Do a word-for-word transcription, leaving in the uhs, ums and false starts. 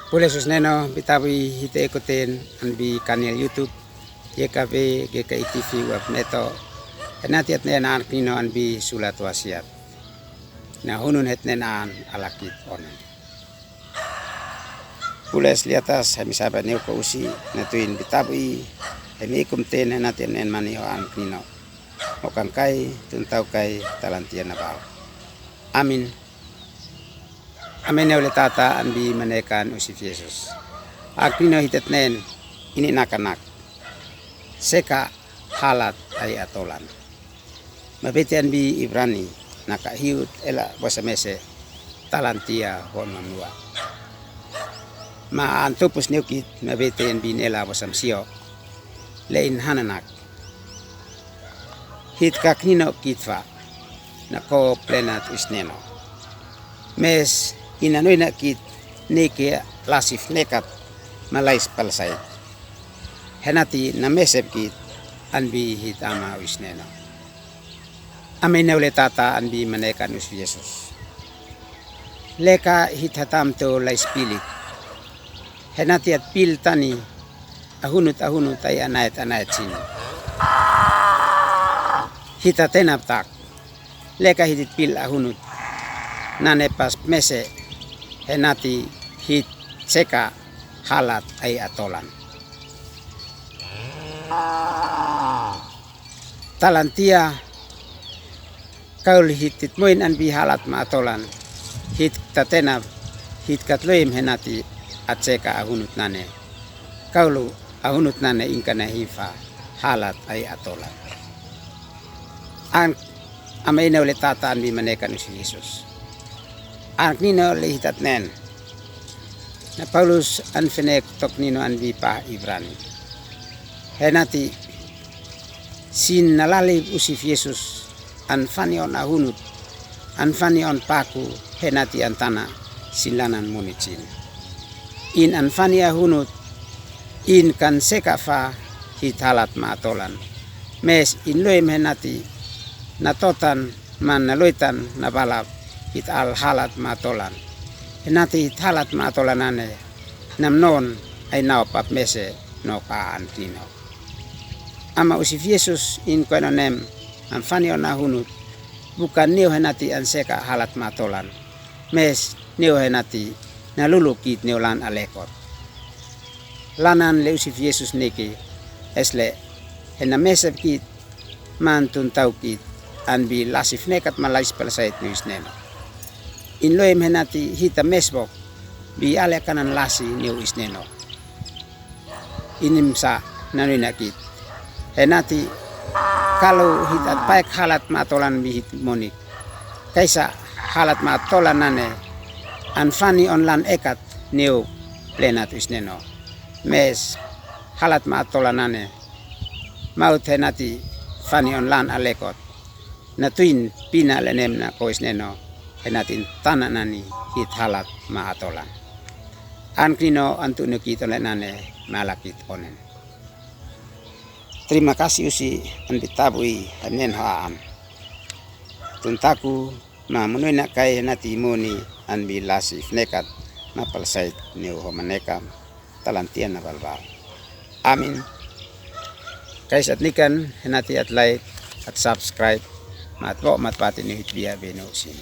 Pule sus neno, bi tabu i hite ekutin an bi kanel YouTube, ye ka be ge ka itifi wa meto, enati at nena an knino an bi sulat wasiat. Na hunun het nena an alakit onen. Pules liatas hemi saba neu ko usi, na tuin bi tabu i, hemi ikum ten enati nen mani ho an knino. Mo kangkai, tuntau kai, talantia na bal. Amin. Amen. Neu le tata an bi manekan usi Yesus. An knino hitet nen, ini nakanak. Seka halat ai atolan. Mabete an bi Ibrani, naka hiut ela bosa mese, talantia hon mamua. Ma an tupus neukit, mabete an bi nela bosa msio, le in hananak. Hit ka knino kit fa, na ko plenat is neno. Mes ina noina kit, neke lasif nekat, malais palsait. Henati na mesep kit, an bi hit ama is neno. Amen. Neu le tata an bi manekan us Yesus. Leka hit hatam to lai spilit. Henati at pil tani, ahunut, ahunut ai anait, anait sin. Hita tenap tak. Leka hit pil ahunut. Nane pas mese, henati hit seka halat ai atolan. Talantia, kaul hit tit moin an bi halat ma atolan, hit tatena, hit katloim henati atseka ahunut nane. Kaulu ahunut nane ingkana hifa halat ai atolan. An ama ineu le tata an bi manekan us Yesus. An knino le hitat nen. Na Paulus an fenek tok nino an bi pa Ibrani. Henati sin na lali usif Yesus an fani on ahunut, an fani on paku henati an tana sin lanan munit sin. In an fani ahunut, in kan seka fa hit halat ma atolan. Mes in loim henati na totan man na loitan na balap hit al halat ma atolan. Henati hit halat ma atolan nane, nam non ai nao pap mese no ka an knino. Ama usif Yesus in koeno nem, an fani on ahunut, bukan neu henati an seka halat ma atolan. Mes neu henati na lulu kit neu lan alekot. Lanan le usif Yesus neke, esle hena mesep kit, man tuntau kit, an bi lasif nekat malais palsait neu is neno. In loim henati hita mesbok, bi ale kanan lasi neu is neno. Inim sa nanui nakit. Henati kalu hit at paek halat ma atolan bi hit monik. Kaisa halat ma atolan nane an fani on lan ekat neu plenat is neno. Mes halat ma atolan nane maut henati fani on lan alekot. Na tuin pina le nem na ko is neno, henatin tana nani hit halat ma atolan. An knino an tu nukit ole nane ma lakit onen. Terima kasih usi an bi tabu i hanen ho an. Tuntaku ma munui na kai henati muni an bi lasi fnekat ma palsait neu ho manekam. Talantia na balbal. Amin. Kaisa at nikan henati at like, at subscribe, ma at bo, ma at pati ni hit bia benu sin.